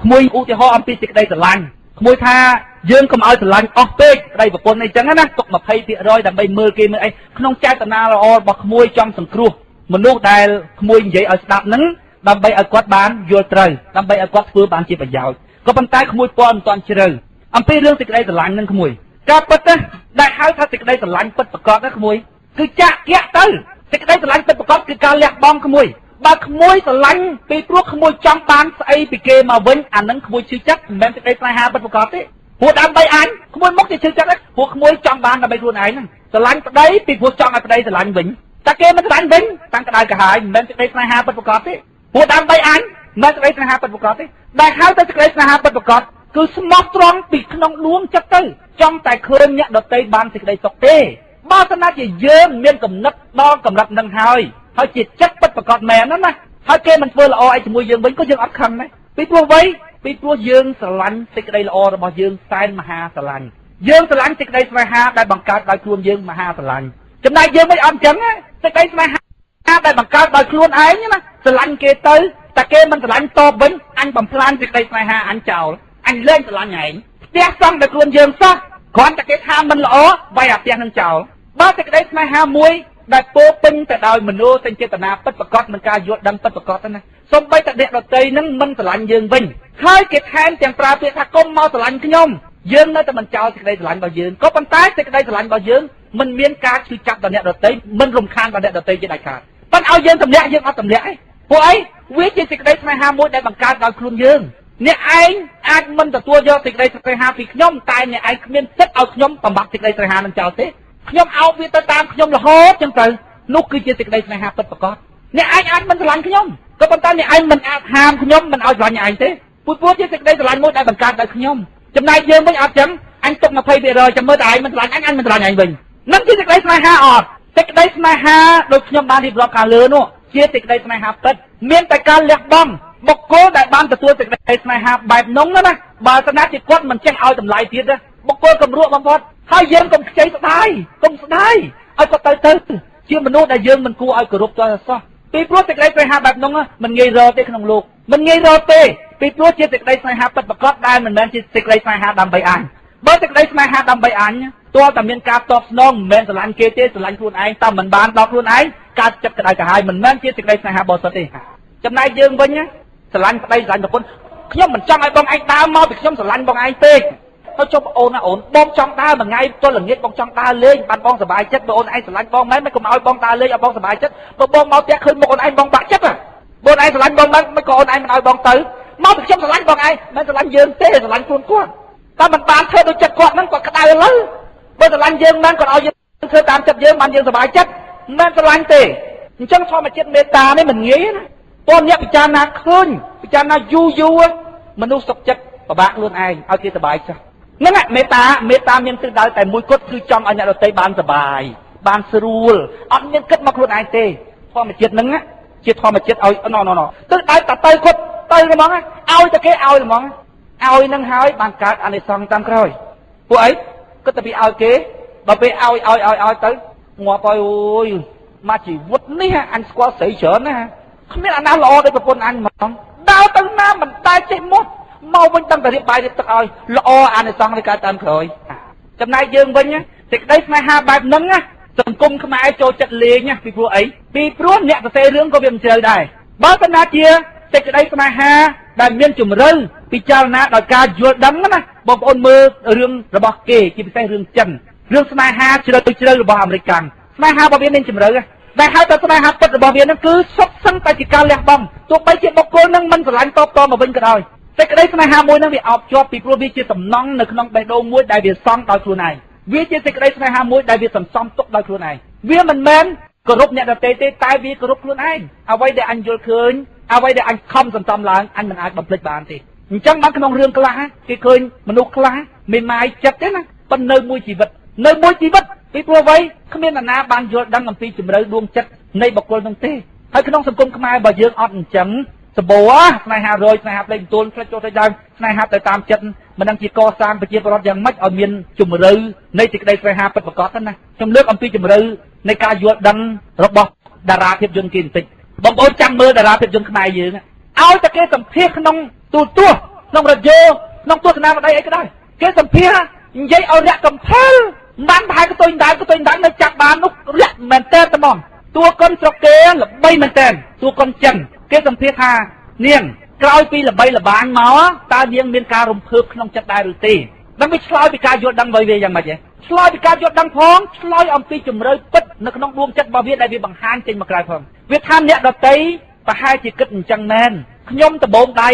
ក្មួយឧទាហរណ៍អំពីសេចក្តីស្រឡាញ់ក្មួយថាយើងកុំឲ្យស្រឡាញ់អស់ពេកប្តីប្រពន្ធអីចឹងណាទុក20%ដើម្បីមើលគេមើលអីក្នុងចេតនាល្អរបស់ក្មួយចង់សង្គ្រោះមនុស្សដែលក្មួយនិយាយឲ្យស្ដាប់ហ្នឹងដើម្បីឲ្យគាត់បានយល់ត្រូវដើម្បីឲ្យគាត់ធ្វើបានជាប្រយោជន៍ក៏ប៉ុន្តែក្មួយពាល់មិនទាន់ជ្រៅអំពីរឿងសេចក្តីស្រឡាញ់ហ្នឹងក្មួយការពិតណាដែលហៅថាសេចក្តីស្រឡាញ់ពិតប្រាកដណាក្មួយគឺចាក់គៈទៅសេចក្តីស្រឡាញ់ពិតប្រាកដគឺការលះបង់ក្មួយបើក្មួយស្រឡាញ់ពីព្រោះក្មួយចង់បានស្អីពីគេមកវិញអានឹងក្មួយឈឺចិត្តមិនមែនសេចក្តីស្នេហាពិតប្រាកដទេព្រោះដើម្បីអញក្មួយមុខជាឈឺចិត្តព្រោះក្មួយចង់បានដើម្បីខ្លួនឯងហ្នឹងស្រឡាញ់ប្តីពីព្រោះចង់ឲ្យប្តីស្រឡាញ់វិញតែគេមិនស្រឡាញ់វិញតាំងក្តៅក្រហាយមិនមែនសេចក្តីស្នេហាពិតប្រាកដទេព្រោះដើម្បីអញមិនសេចក្តីស្នេហាពិតប្រាកដទេដែលហៅទៅសេចក្តីស្នេហាពិតប្រាកដគឺស្មោះត្រង់ពីក្នុងដួងចិត្តទៅចង់តែឃើញអ្នកដតីបានសេចក្តីសុខទេបើសិនណាជាយើងមានកំណត់ដល់កម្រិតនឹងហើយហើយជាចិត្តពិតប្រាកដមែនណាណាហើយគេមិនធ្វើល្អអីជាមួយយើងវិញក៏យើងអត់ខឹងដែរពីព្រោះអ្វីពីព្រោះយើងស្រឡាញ់សេចក្តីល្អរបស់យើងសែនមហាស្រឡាញ់យើងស្រឡាញ់សេចក្តីស្នេហាដែលបង្កើតដោយខ្លួនយើងមហាស្រឡាញ់ចំណែកយើងមិនអត់ចឹងសេចក្តីស្នេហាដែលបង្កើតដោយខ្លួនឯងណាស្រឡាញ់គេទៅតែគេមិនស្រឡាញ់តបវិញអញបំផ្លាញសេចក្តីស្នេហាអញចោលអញលែងស្រឡាញ់ឯងផ្ទះសង់ដោយខ្លួនយើងសោះគ្រាន់តែគេថាមិនល្អវាយអាផ្ទះនឹងចោលបើសេចក្តីស្នេហាមួយដែលពោពេញទៅដោយមនោសញ្ចេតនាពិតប្រាកដនិងការយល់ដឹងពិតប្រាកដណាសំបីតែអ្នកដតីនឹងមិនស្រឡាញ់យើងវិញហើយគេថែមទាំងប្រើពាក្យថាកុំមកស្រឡាញ់ខ្ញុំយើងនៅតែមិនចោលសេចក្តីស្រឡាញ់របស់យើងក៏ប៉ុន្តែសេចក្តីស្រឡាញ់របស់យើងមិនមានការឈឺចាប់ដល់អ្នកដតីមិនរំខានដល់អ្នកដតីជាដាច់ខាតប៉ុន្តែឲ្យយើងទម្លាក់យើងអត់ទម្លាក់ទេព្រោះអីវាជាសេចក្តីស្នេហាមួយដែលបង្កើតដោយខ្លួនយើងអ្នកឯងអាចមិនទទួលយកសេចក្តីស្នេហាពីខ្ញុំតែអ្នកឯងគ្មានសិទ្ធិឲ្យខ្ញុំបំបត្តិសេចក្តីស្នេហានឹងចោលទេខ្ញុំអោបវាទៅតាមខ្ញុំរហូតចឹងទៅនោះគឺជាសេចក្តីស្នេហាពិតប្រាកដអ្នកឯងអាចមិនស្រឡាញ់ខ្ញុំក៏ប៉ុន្តែអ្នកឯងមិនអាចហាមខ្ញុំមិនឲ្យស្រឡាញ់អ្នកឯងទេព្រោះជាសេចក្តីស្រឡាញ់មួយដែលបង្កើតដោយខ្ញុំចំណែកយើងវិញអត់ចឹងអញទុក20%ចាំមើលតែឯងមិនស្រឡាញ់អញអញមិនស្រឡាញ់ឯងវិញនឹងជាសេចក្តីស្នេហាអត់សេចក្តីស្នេហាដូចខ្ញុំបានរៀបរាប់ខាងលើនោះជាសេចក្តីស្នេហាពិតមានតែការលះបង់បុគ្គលដែលបានទទួលសេចក្តីស្នេហាបែបនោះណាបើស្នាជាគាត់មិនចេះឲ្យតម្លៃទៀតបុគ្គលកម្រក់បំផុតហើយយើងកុំខ្ចីស្ដាយកុំស្ដាយឲ្យគាត់ទៅទៅជាមនុស្សដែលយើងមិនគួរឲ្យគោរពទាល់តែសោះពីព្រោះសេចក្តីស្នេហាបែបនោះមិនងាយរកទេក្នុងលោកមិនងាយរកទេពីព្រោះជាសេចក្តីស្នេហាពិតប្រាកដដែលមិនមែនជាសេចក្តីស្នេហាដើម្បីអញបើសេចក្តីស្នេហាដើម្បីអញទាល់តែមានការតបស្នងមិនមែនស្រឡាញ់គេទេស្រឡាញ់ខ្លួនឯងតែមិនបានដល់ខ្លួនឯងកើតចិត្តក្តៅក្រហាយមិនមែនជាសេចក្តីស្នេហាបរិសុទ្ធទេចំណែកយើងវិញស្រឡាញ់ប្តីស្រឡាញ់ប្រពន្ធខ្ញុំមិនចង់ឲ្យបងឯងដើរមកពីខ្ញុំស្រឡាញ់បងឯងពេកហើយចុះអូនណាអូនបងចង់ដើរមួយថ្ងៃទល់ល្ងាចបងចង់ដើរលេងបានបងសប្បាយចិត្តបើអូនឯងស្រឡាញ់បងមែនមិនកុំឲ្យបងដើរលេងឲ្យបងសប្បាយចិត្តបើបងមកផ្ទះឃើញមុខអូនឯងបងបាក់ចិត្តហ៎បងឯងស្រឡាញ់បងមែនមិនក៏អូនឯងមិនឲ្យបងទៅមកពីខ្ញុំស្រឡាញ់បងឯងមិនស្រឡាញ់យើងទេស្រឡាញ់ខ្លួនគាត់តែមិនបានធ្វើដូចចិត្តគាត់ហ្នឹងគាត់ក្តៅឥឡូវបើស្រឡាញ់យើងមែនគាត់ឲ្យយើងធ្វើតាមចិត្តយើងបានយើងសប្បាយចិត្តមិនស្រឡាញ់ទេអញ្ចឹងធម្មជាតិមេត្តានេះមិនងាយណាតើអ្នកពិចារណាឃើញពិចារណាយូរយូរមនុស្សសុខចិត្តពិបាកខ្លួនឯងឲ្យគេសប្បាយចុះហ្នឹងមេត្តាមេត្តាមានទិសដៅតែមួយគត់គឺចង់ឲ្យអ្នកដទៃបានសប្បាយបានស្រួលអត់មានគិតមកខ្លួនឯងទេធម្មជាតិហ្នឹងជាធម្មជាតិឲ្យណណណទិសដៅតែទៅគាត់ទៅហ្មងឲ្យតែគេឲ្យហ្មងឲ្យនឹងហើយបានកើតអានិសង្សតាមក្រោយពួកអីគិតតែពីឲ្យគេដល់ពេលឲ្យឲ្យឲ្យឲ្យទៅងាប់ហើយអូយមកជីវិតនេះអញស្គាល់ស្រីច្រើនណាគ្មានអាណាល្អដូចប្រពន្ធអញហ្មងដើរទៅណាមិនដែលចេះមុតមកវិញដឹងតែរៀបបាយរៀបទឹកឲ្យល្អអានិសង្សនៃការតាមក្រោយចំណែកយើងវិញសេចក្តីស្នេហាបែបហ្នឹងណាសង្គមខ្មែរចូលចិត្តលេងណាពីព្រោះអីពីព្រោះអ្នកសរសេររឿងក៏វាមិនជ្រៅដែរបើកណាជាសេចក្តីស្នេហាដែលមានជំរឿពិចារណាដោយការយល់ដឹងណាបងប្អូនមើលរឿងរបស់គេជាពិសេសរឿងចិនរឿងស្នេហាជ្រៅជ្រៅរបស់អាមេរិកកាំងស្នេហារបស់វាមានជំរឿដែលហៅថាស្នេហាពិតរបស់វានឹងគឺសុទ្ធសឹងតែជាការលះបង់ទោះបីជាបុគ្គលនឹងមិនស្រឡាញ់តបតមកវិញក៏ដោយសេចក្តីស្នេហាមួយនឹងវាអោបជាប់ពីព្រោះវាជាសំណង់នៅក្នុងបេះដូងមួយដែលវាសង់ដោយខ្លួនឯងវាជាសេចក្តីស្នេហាមួយដែលវាសន្សំទុកដោយខ្លួនឯងវាមិនមែនគោរពអ្នកដទៃទេតែវាគោរពខ្លួនឯងអ្វីដែលអញយល់ឃើញអ្វីដែលអញខំសន្សំឡើងអញមិនអាចបំភ្លេចបានទេអញ្ចឹងបានក្នុងរឿងខ្លះគេឃើញមនុស្សខ្លះមានម៉ាយចិត្តទេណាប៉ុន្តែនៅមួយជីវិតនៅមួយជីវិតពីព្រោះអ្វីគ្មាននរណាបានយល់ដឹងអំពីជំរឿដួងចិត្តនៃបុគ្គលនោះទេហើយក្នុងសង្គមខ្មែរបើយើងអត់អញ្ចឹងសម្បូរស្នេហារយស្នេហាភ្លេងទួលផ្លេចចូលទៅដើមស្នេហាទៅតាមចិត្តមិនដឹងជាកសាងប្រជាពលរដ្ឋយ៉ាងម៉េចឲ្យមានជំរឿនៃសេចក្តីស្នេហាពិតប្រាកដណាខ្ញុំលើកអំពីជំរឿនៃការយល់ដឹងរបស់ តារាភាពយន្តគេបន្តិចបងប្អូនចាំមើលតារាភាពយន្តខ្មែរយើងឲ្យតែគេសម្ភាសក្នុងទូរទស្សន៍ក្នុងរ៉ាឌីយ៉ូក្នុងទស្សនាវដ្តីអីក៏ដោយគេសម្ភាសនិយាយឲ្យរាក់កំភើមិនប្រហែលកតុយដើមកតុយដើមនៅចាប់បាននោះរាក់មែនតើត្មងតួកុនស្រុកគេល្បីមែនតើតួកុនចិនគេសម្ភាសថានាងក្រោយពីល្បីល្បាញមកតើនាងមានការរំភើបក្នុងចិត្តដែរឬទេដើម្បីឆ្លើយពីការយល់ដឹងរបស់វាយ៉ាងម៉េចទេឆ្លើយពីការយល់ដឹងផងឆ្លើយអំពីជំរឿពិតនៅក្នុងដួងចិត្តរបស់វាដែលវាបង្ហាញចេញមកក្រៅផងវាថាអ្នកដតីប្រហែលជាគិតអញ្ចឹងមែនខ្ញុំដបងដៃ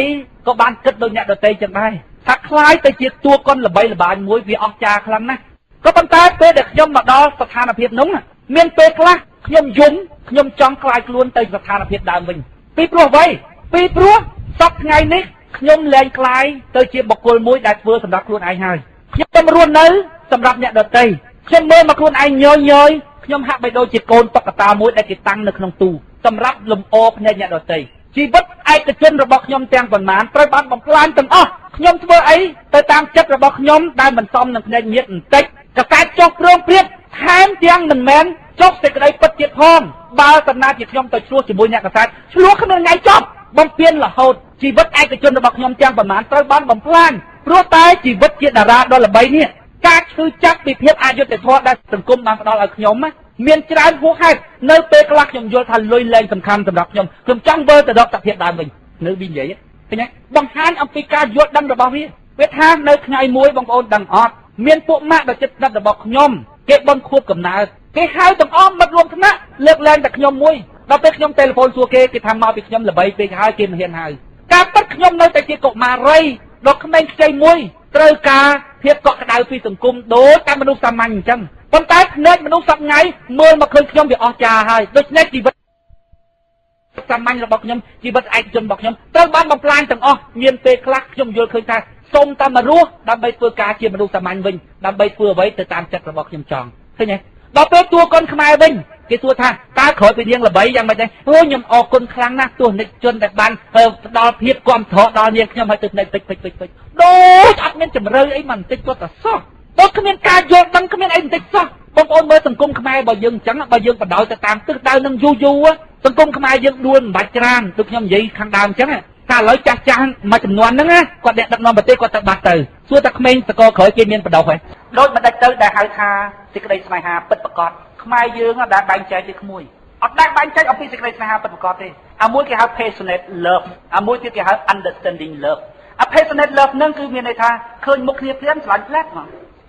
ក៏បានគិតដូចអ្នកដតីចឹងដែរថាคล้ายទៅជាតួកុនល្បីល្បាញមួយវាអស្ចារ្យខ្លាំងណាស់ក៏ប៉ុន្តែពេលដែលខ្ញុំមកដល់ស្ថានភាពនោះមានពេលខ្លះខ្ញុំយំខ្ញុំចង់คล้ายខ្លួនទៅស្ថានភាពដើមវិញពីព្រោះអ្វីពីព្រោះសពថ្ងៃនេះខ្ញុំលែងคล้ายទៅជាបុគ្គលមួយដែលធ្វើសម្រាប់ខ្លួនឯងហើយខ្ញុំរស់នៅសម្រាប់អ្នកដទៃខ្ញុំមើលមកខ្លួនឯងញយញយខ្ញុំហាក់បីដូចជាកូនតុក្កតាមួយដែលគេតាំងនៅក្នុងទូសម្រាប់លំអភ្នែកអ្នកដទៃជីវិតឯកជនរបស់ខ្ញុំទាំងប៉ុន្មានត្រូវបានបំផ្លាញទាំងអស់ខ្ញុំធ្វើអីទៅតាមចិត្តរបស់ខ្ញុំដែលមិនសមនឹងភ្នែកញាតិបន្តិចកសែតចុះព្រមព្រៀបថែមទាំងមិនមែនចុះសេចក្តីពិតទៀតផងបើតំណាជាខ្ញុំទៅឆ្លោះជាមួយអ្នកកសែតឆ្លោះគ្មានថ្ងៃចប់បំពេញរហូតជីវិតឯកជនរបស់ខ្ញុំទាំងប៉ុន្មានត្រូវបានបំផ្លាញព្រោះតែជីវិតជាតារាដ៏ល្បីនេះការឈឺចាប់ពីភាពអយុត្តិធម៌ដែលសង្គមបានផ្ដល់ឲ្យខ្ញុំមានច្រើនហួសហេតុនៅពេលខ្លះខ្ញុំយល់ថាលុយលែងសំខាន់សម្រាប់ខ្ញុំខ្ញុំចង់វិលទៅរកសភាពដើមវិញនៅវិញនិយាយឃើញទេបង្ហាញអំពីការយល់ដឹងរបស់វាវាថានៅថ្ងៃមួយបងប្អូនដឹងអត់មានពួកម៉ាក់ដ៏ជិតស្និទ្ធរបស់ខ្ញុំគេបន់ខួបកំណើតគេហៅទាំងអស់មិត្តរួមថ្នាក់លើកលែងតែខ្ញុំមួយដល់ពេលខ្ញុំទូរស័ព្ទសួរគេគេថាមកពីខ្ញុំល្បីពេកហើយគេមិនហ៊ានហៅការពិតខ្ញុំនៅតែជាកុមារីដ៏ក្មេងខ្ចីមួយត្រូវការភាពកក់ក្ដៅពីសង្គមដូចតែមនុស្សសាមញ្ញអញ្ចឹងប៉ុន្តែភ្នែកមនុស្សសប្ងៃមើលមកឃើញខ្ញុំវាអស្ចារ្យហើយដូច្នេះជីវិតសាមញ្ញរបស់ខ្ញុំជីវិតឯកជនរបស់ខ្ញុំត្រូវបានបំផ្លាញទាំងអស់មានពេលខ្លះខ្ញុំយល់ឃើញថាសូមតែមករស់ដើម្បីធ្វើការជាមនុស្សសាមញ្ញវិញដើម្បីធ្វើអ្វីទៅតាមចិត្តរបស់ខ្ញុំចង់ឃើញទេដល់ពេលតួកុនខ្មែរវិញគេសួរថាតើក្រោយពីនាងល្បីយ៉ាងម៉េចដែរអូខ្ញុំអរគុណខ្លាំងណាស់ទស្សនិកជនដែលបានផ្ដល់ភាពគាំទ្រដល់នាងខ្ញុំឲ្យទៅភ្នែកពេចពេចពេចពេចដូចអត់មានជំរឿអីមកបន្តិចគាត់តែសោះដូចគ្មានការយល់ដឹងគ្មានអីបន្តិចសោះបងប្អូនមើលសង្គមខ្មែររបស់យើងអញ្ចឹងបើយើងបដោយទៅតាមទិសដៅនឹងយូរយូរសង្គមខ្មែរយើងដួលមិនបាច់ច្រើនដូចខ្ញុំនិយាយខាងដើមអញ្ចឹងថាឥឡូវចាស់ចាស់មួយចំនួនហ្នឹងគាត់អ្នកដឹកនាំប្រទេសគាត់ទៅបាត់ទៅសួរតែក្មេងសកលក្រោយគេមានបដោះហើយដូចម្ដេចទៅដែលហៅថាសេចក្តីស្នេហាពិតប្រាកដខ្មែរយើងអត់ដែលបែងចែកទេក្មួយអត់ដែលបែងចែកអំពីសេចក្តីស្នេហាពិតប្រាកដទេអាមួយគេហៅ passionate love អាមួយទៀតគេហៅ understanding love អា passionate love ហ្នឹងគឺមានន័យថាឃើញមុខគ្នាភ្លាមស្រឡាញ់ផ្លែតហ្មង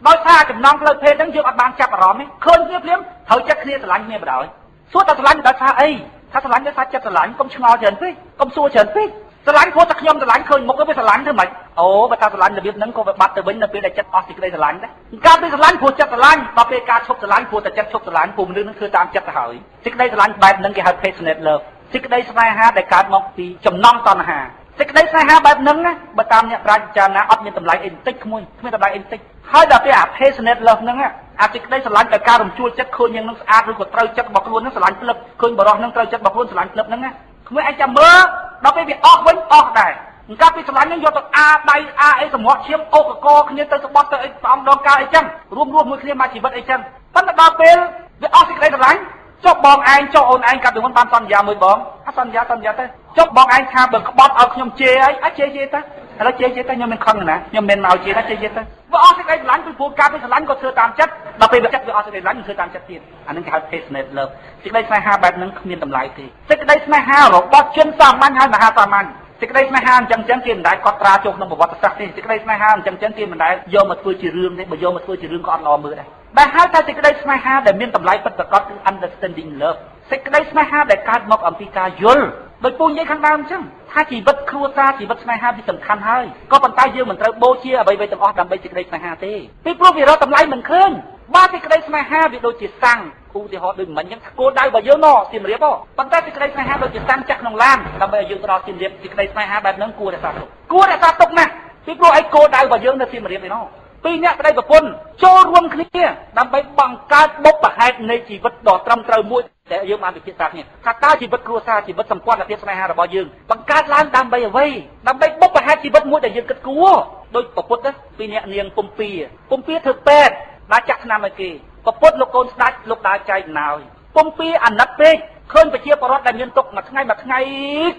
ដោយសារចំណងផ្លូវភេទហ្នឹងយើងអត់បានចាប់អារម្មណ៍ទេឃើញគ្នាភ្លាមត្រូវចិត្តគ្នាស្រឡាញ់គ្នាបណ្ដោយសួរតែស្រឡាញ់ដោយសារអីថាស្រឡាញ់ដោយសារចិត្តស្រឡាញ់កុំឆ្ងល់ច្រើនពេកកុំសួរច្រើនពេកស្រឡាញ់ព្រោះតែខ្ញុំស្រឡាញ់ឃើញមុខវាស្រឡាញ់ធ្វើម៉េចអូបើថាស្រឡាញ់របៀបហ្នឹងក៏វាបាត់ទៅវិញនៅពេលដែលចិត្តអស់សេចក្តីស្រឡាញ់ដែរកាលពីស្រឡាញ់ព្រោះចិត្តស្រឡាញ់ដល់ពេលការឈប់ស្រឡាញ់ព្រោះតែចិត្តឈប់ស្រឡាញ់ព្រោះមនុស្សហ្នឹងធ្វើតាមចិត្តទៅហើយសេចក្តីស្រឡាញ់បែបហ្នឹងគេហៅ passionate love សេចក្តីស្នេហាដែលកើតមកពីចំណងតណ្ហាសេចក្តីស្នេហាបែបហ្នឹងណាបើតាមអ្នកប្រាជ្ញពិចារណាអត់មានតម្លៃអីបន្តិចក្មួយគ្មានតម្លៃអីបន្តិចហើយដល់ពេលអា passionate love ហ្នឹងអាសេចក្តីស្រឡាញ់ដោយការរំជួលចិត្តឃើញយ៉ាងហ្នឹងស្អាតឬក៏ត្រូវចិត្តរបស់ខ្លួនហ្នឹងស្រឡាញ់ផ្លឹបឃើញបរោះហ្នឹងត្រូវចិត្តរបស់ខ្លួនស្រឡាញ់ផ្លឹបហ្នឹងណាក្មួយអាចចាំមើលដល់ពេលវាអស់វិញអស់ដែរកាលពីស្រឡាញ់ហ្នឹងយកទៅអាដៃអាអីសម្រក់ឈាមអូកកគ្នាទៅស្បត់ទៅអីព្រះអង្គដងកាលអីចឹងរួមរស់មួយគ្នាមកជីវិតអីចឹងប៉ុន្តែដល់ពេលវាអស់សេចក្តីស្រឡាញ់ចុះបងឯងចុះអូនឯងកាត់ពីមុនបានសន្យាមួយបងអាសន្យាសន្យាទៅចុះបងឯងថាបើក្បត់ឲ្យខ្ញុំជេរអីអាជេរជេរទៅឥឡូវជេរជេរទៅខ្ញុំមិនខឹងណាខ្ញុំមិនមកជេរណាជេរជេរទៅវាអស់សេចក្តីស្រឡាញ់ពីព្រោះកាលពីស្រឡាញ់ក៏ធ្វើតាមចិត្តដល់ពេលវាចិត្តវាអស់សេចក្តីស្រឡាញ់ធ្វើតាមចិត្តទៀតអានឹងគេហៅ passionate love សេចក្តីស្នេហាបែបហ្នឹងគ្មានតម្លៃទេសេចក្តីស្នេហារបស់ជនសាមញ្ញហើយមហាសាមញ្ញសេចក្តីស្នេហាអញ្ចឹងចឹងគេមិនដែលកត់ត្រាចូលក្នុងប្រវត្តិសាស្ត្រទេសេចក្តីស្នេហាអញ្ចឹងចឹងគេមិនដែលយកមកធ្វើជារឿងទេបើយកមកធ្វើជារឿងក៏អត់ល្អមើលដែរដែលហៅថាសេចក្តីស្នេហាដែលមានតម្លៃពិតប្រាកដគឺ understanding love សេចក្តីស្នេហាដែលកើតមកអំពីការយល់ដោយពូនិយាយខាងដើមអញ្ចឹងថាជីវិតគ្រួសារជីវិតស្នេហាវាសំខាន់ហើយក៏ប៉ុន្តែយើងមិនត្រូវបូជាអ្វីៗទាំងអស់ដើម្បីសេចក្តីស្នេហាទេពីព្រោះវារកតម្លៃមិនឃើញបើសេចក្តីស្នេហាវាដូចជាសាំងឧទាហរណ៍ដូចមិញអញ្ចឹងគោលដៅរបស់យើងណសៀមរាបប៉ុន្តែសេចក្តីស្នេហាដូចជាសាំងចាក់ក្នុងឡានដើម្បីឲ្យយើងទៅដល់សៀមរាបសេចក្តីស្នេហាបែបហ្នឹងគួររក្សាទុកគួររក្សាទុកណាស់ពីព្រោះអីគោលដៅរបស់យើងនៅសៀមរាបឯណោះពីរអ្នកប្តីប្រពន្ធចូលរួមគ្នាដើម្បីបង្កើតបុព្វហេតុនៃជីវិតដ៏ត្រឹមត្រូវមួយដែលយើងបានពិភាក្សាគ្នាថាតើជីវិតគ្រួសារជីវិតសម្ព័ន្ធភាពស្នេហារបស់យើងបង្កើតឡើងដើម្បីអ្វីដើម្បីបុព្វហេតុជីវិតមួយដែលយើងគិតគួរដោយប្រពុតពីអ្នកនាងពុំពៀពុំពៀធ្វើពេទ្យដើរចាក់ថ្នាំឲ្យគេប្រពុតលោកកូនស្ដេចលោកដើរចែកណោយពុំពៀអាណិតពេក ឃើញប្រជាពលរដ្ឋដែលមានទុក្ខមួយថ្ងៃមួយថ្ងៃ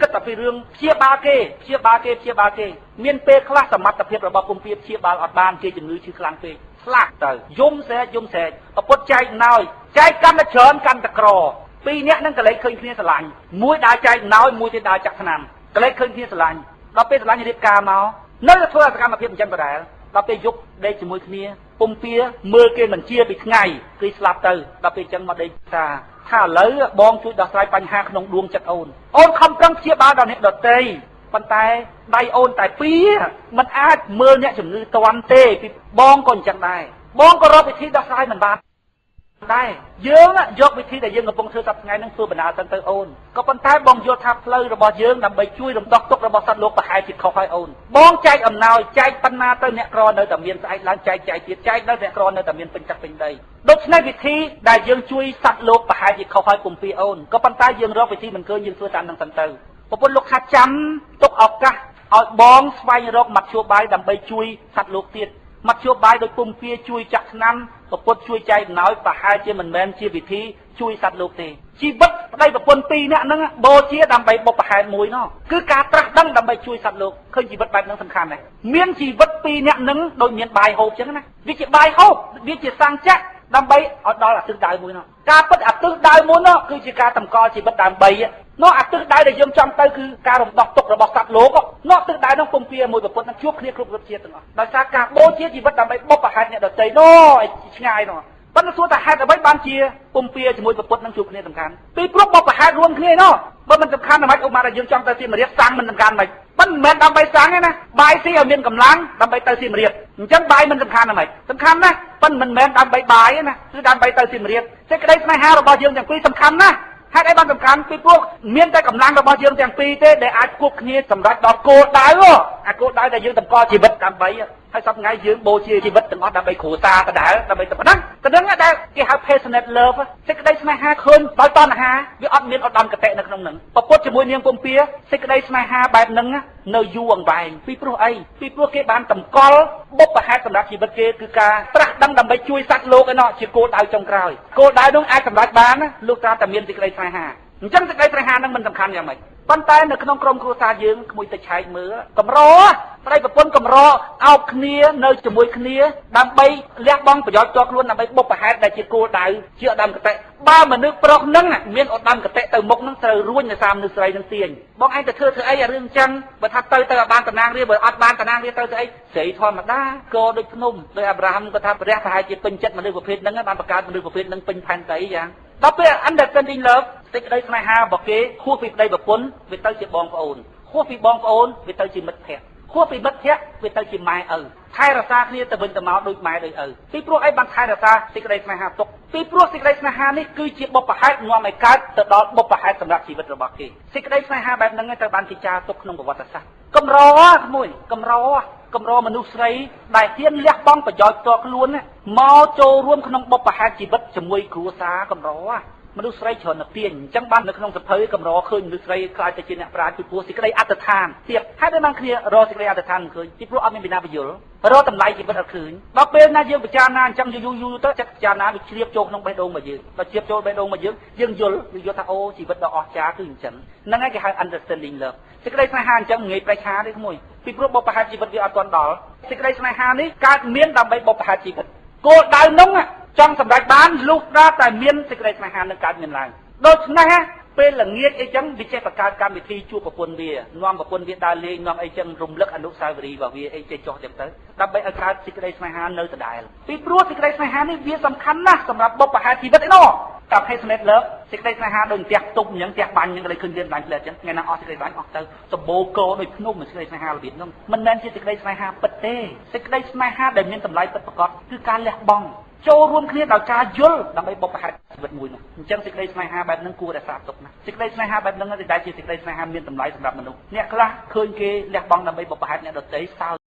គិតតែពីរឿងព្យាបាលគេព្យាបាលគេព្យាបាលគេមានពេលខ្លះសមត្ថភាពរបស់ពុំពៀព្យាបាលអត់បានគេជំងឺឈឺខ្លាំងពេកស្លាប់ទៅយំស្រែកយំស្រែកប្រពុតចែកណោយចែកកាន់តែច្រើនកាន់តែក្រពីរនាក់ហ្នឹងក៏លេចឃើញគ្នាស្រឡាញ់មួយដើរចែកណោយមួយទៀតដើរចាក់ថ្នាំក៏លេចឃើញគ្នាស្រឡាញ់ដល់ពេលស្រឡាញ់រៀបការមកនៅតែធ្វើសកម្មភាពអញ្ចឹងដដែលដល់ពេលយប់ដេកជាមួយគ្នាពុំពៀមើលគេមិនជាពីថ្ងៃគឺស្លាប់ទៅដល់ពេលអញ្ចឹងមកដេកថាថាឥឡូវបងជួយដោះស្រាយបញ្ហាក្នុងដួងចិត្តអូនអូនខំប្រឹងព្យាបាលដល់អ្នកដទៃប៉ុន្តែដៃអូនតែពីរมันអាចមើលអ្នកជំងឺតាន់ទេពីបងក៏អញ្ចឹងដែរបងក៏រកវិធីដោះស្រាយមិនបានដែរយើងយកវិធីដែលយើងកំពុងធ្វើសប្តាហ៍ថ្ងៃហ្នឹងធ្វើបណ្ដាសិនទៅអូនក៏ប៉ុន្តែបងយល់ថាផ្លូវរបស់យើងដើម្បីជួយរំដោះទុក្ខរបស់សត្វលោកប្រហែលជាខុសហើយអូនបងចែកអំណោយចែកប៉ុណ្ណាទៅអ្នកក្រនៅតែមានស្អែកឡើងចែកចែកទៀតចែកដល់អ្នកក្រនៅតែមានពេញទឹកពេញដីដូច្នេះវិធីដែលយើងជួយសត្វលោកប្រហែលជាខុសហើយពុំពីអូនក៏ប៉ុន្តែយើងរកវិធីមិនឃើញយើងធ្វើតាមនឹងសិនទៅប្រពន្ធលោកថាចាំទុកឱកាសឲ្យបងស្វែងរកមធ្យោបាយដើម្បីជួយសត្វលោកទៀតមធ្យោបាយដោយពុំពៀជួយចាក់ថ្នាំប្រពុតជួយចែកអំណោយប្រហែលជាមិនមែនជាវិធីជួយសត្វលោកទេជីវិតប្តីប្រពន្ធពីរនាក់ហ្នឹងបូជាដើម្បីបុព្វហេតុមួយនោះគឺការត្រាស់ដឹងដើម្បីជួយសត្វលោកឃើញជីវិតបែបហ្នឹងសំខាន់ណាស់មានជីវិតពីរនាក់ហ្នឹងដូចមានបាយហូបចឹងណាវាជាបាយហូបវាជាសង្ចៈដើម្បីឲ្យដល់អាទិសដៅមួយនោះការពិតអាទិសដៅមួយនោះគឺជាការតម្កល់ជីវិតដើម្បីនោះអាទិសដៅដែលយើងចង់ទៅគឺការរំដោះទុក្ខរបស់សត្វលោកនោះទិសដៅនោះពុំពៀមួយប្រពន្ធនឹងជួបគ្នាគ្រប់រសជាតិទាំងអស់ដោយសារការបូជាជីវិតដើម្បីបុព្វហេតុអ្នកដទៃនោះឯឆ្ងាយនោះប៉ុន្តែសួរថាហេតុអ្វីបានជាពុំពៀជាមួយប្រពន្ធនឹងជួបគ្នាសំខាន់ពីព្រោះបុព្វហេតុរួមគ្នានោះបើមិនសំខាន់អ្វីឧបមាថាយើងចង់ទៅសៀមរាបសាំងមិនសំខាន់មិនប៉ុន្តែមិនមែនដើម្បីសាំងទេណាបាយស៊ីឲ្យមានកម្លាំងដើម្បីទៅសៀមរាបអញ្ចឹងបាយមិនសំខាន់អ្វីសំខាន់ណាស់ប៉ុន្តែមិនមែនដើម្បីបាយទេណាគឺដើម្បីទៅសៀមរាបសេចក្តីស្នេហារបស់យើងទាំងពីរសំខាន់ណាស់ហេតុអីបានសំខាន់ពីព្រោះមានតែកម្លាំងរបស់យើងទាំងពីរទេដែលអាចគួបគ្នាសម្រាប់ដល់គោលដៅអាគោលដៅដែលយើងតម្កល់ជីវិតដើម្បីហើយសប្តាហ៍ថ្ងៃយើងបូជាជីវិតទាំងអស់ដើម្បីគ្រួសារដដែលដើម្បីតែប៉ុណ្ណឹងតែនឹងដែលគេហៅ passionate love សេចក្តីស្នេហាឃើញដោយតណ្ហាវាអត់មានឧត្តមគតិនៅក្នុងនឹងពពុទ្ធជាមួយនាងពុំពៀសេចក្តីស្នេហាបែបហ្នឹងនៅយូរអង្វែងពីព្រោះអីពីព្រោះគេបានតម្កល់បុព្វហេតុសម្រាប់ជីវិតគេគឺការត្រាស់ដឹងដើម្បីជួយសត្វលោកឯណោះជាគោលដៅចុងក្រោយគោលដៅនោះអាចសម្រេចបានណាលុះត្រាតែមានសេចក្តីស្នេហាអញ្ចឹងសេចក្តីស្នេហានឹងមិនសំខាន់យ៉ាងម៉េចប៉ុន្តែនៅក្នុងក្រុមគ្រួសារយើងក្មួយទៅឆែកមើលកម្រប្តីប្រពន្ធកម្រអោបគ្នានៅជាមួយគ្នាដើម្បីលះបង់ប្រយោជន៍ផ្ទាល់ខ្លួនដើម្បីបុព្វហេតុដែលជាគោលដៅជាឧត្តមគតិបើមនុស្សប្រុសនឹងមានឧត្តមគតិទៅមុខនឹងត្រូវរួញដោយសារមនុស្សស្រីនឹងទាញបងឯងទៅធ្វើធ្វើអីអារឿងចឹងបើថាទៅទៅឲ្យបានតំណាងរាបើអត់បានតំណាងរាទៅធ្វើអីស្រីធម្មតាក៏ដូចភ្នំដោយអាប់រ៉ាហាំគាត់ថាព្រះប្រហែលជាពេញចិត្តមនុស្សប្រភេទហ្នឹងបានបង្កើតមនុស្សប្រភេទហ្នឹងពេញផែនដីយ៉ាងដល់ពេល understanding love សេចក្តីស្នេហារបស់គេហួសពីប្តីប្រពន្ធវាទៅជាបងប្អូនហួសពីបងប្អូនវាទៅជាមិត្តភក្តិហួសពីមិត្តភក្តិវាទៅជាម៉ែឪថែរក្សាគ្នាទៅវិញទៅមកដូចម៉ែដូចឪពីព្រោះអីបានថែរក្សាសេចក្តីស្នេហាទុកពីព្រោះសេចក្តីស្នេហានេះគឺជាបុព្វហេតុនាំឲ្យកើតទៅដល់បុព្វហេតុសម្រាប់ជីវិតរបស់គេសេចក្តីស្នេហាបែបហ្នឹងត្រូវបានគេចារទុកក្នុងប្រវត្តិសាស្ត្រកម្រក្មួយកម្រកម្រមនុស្សស្រីដែលហ៊ានលះបង់ប្រយោជន៍ផ្ទាល់ខ្លួនមកចូលរួមក្នុងបុព្វហេតុជីវិតជាមួយគ្រួសារកម្រមនុស្សស្រីច្រើនតែទាញអញ្ចឹងបាននៅក្នុងសភៅកម្រឃើញមនុស្សស្រីខ្លាចទៅជាអ្នកប្រាជ្ញពីព្រោះសេចក្តីអត្តឋានទៀតហើយដល់បានគ្នារកសេចក្តីអត្តឋានមិនឃើញពីព្រោះអត់មានវិណាពយល់រកតម្លៃជីវិតអត់ឃើញដល់ពេលណាយើងពិចារណាអញ្ចឹងយូរយូរទៅចិត្តពិចារណាវាជ្រាបចូលក្នុងបេះដូងរបស់យើងដល់ជ្រាបចូលបេះដូងរបស់យើងយើងយល់យើងយល់ថាអូជីវិតដ៏អស្ចារ្យគឺអញ្ចឹងហ្នឹងហើយគេហៅ understanding love សេចក្តីស្នេហាអញ្ចឹងងាយប្រេះឆាទេក្មួយពីព្រោះបុព្វហេតុជីវិតវាអត់ទាន់ដល់សេចក្តីស្នេហានេះកើតមានដើម្បីបុព្វហេតុជីវិតគោលដៅនោះចង់សម្រេចបានលុះត្រាតែមានសេចក្តីស្នេហានឹងកើតមានឡើងដូច្នេះពេលល្ងាចអីចឹងវាចេះបង្កើតកម្មវិធីជួបប្រពន្ធវានាំប្រពន្ធវាដើរលេងនាំអីចឹងរំលឹកអនុស្សាវរីយ៍របស់វាអីចេះចោះចឹងទៅដើម្បីឲ្យកើតសេចក្តីស្នេហានៅដដែលពីព្រោះសេចក្តីស្នេហានេះវាសំខាន់ណាស់សម្រាប់បុព្វហេតុជីវិតឯណោះតាម passionate love សេចក្តីស្នេហាដូចផ្ទះផ្ទប់អញ្ចឹងផ្ទះបាញ់អញ្ចឹងក៏ឃើញវាបាញ់ផ្លែអញ្ចឹងថ្ងៃណាអស់សេចក្តីបាញ់អស់ទៅសម្បូរកដូចភ្នំសេចក្តីស្នេហារបៀបហ្នឹងមិនមែនជាសេចក្តីស្នេហាពិតទេសេចក្តីស្នេហាដែលមានតម្លៃពិតប្រាកដគឺការលះបង់ចូលរួមគ្នាដោយការយល់ដើម្បីបុព្វហេតុជីវិតមួយនោះអញ្ចឹងសេចក្តីស្នេហាបែបហ្នឹងគួរតែសាបទុកណាសេចក្តីស្នេហាបែបហ្នឹងដែលជាសេចក្តីស្នេហាមានតម្លៃសម្រាប់មនុស្សអ្នកខ្លះឃើញគេលះបង់ដើម្បីបុព្វហេតុអ្នកដទៃសើ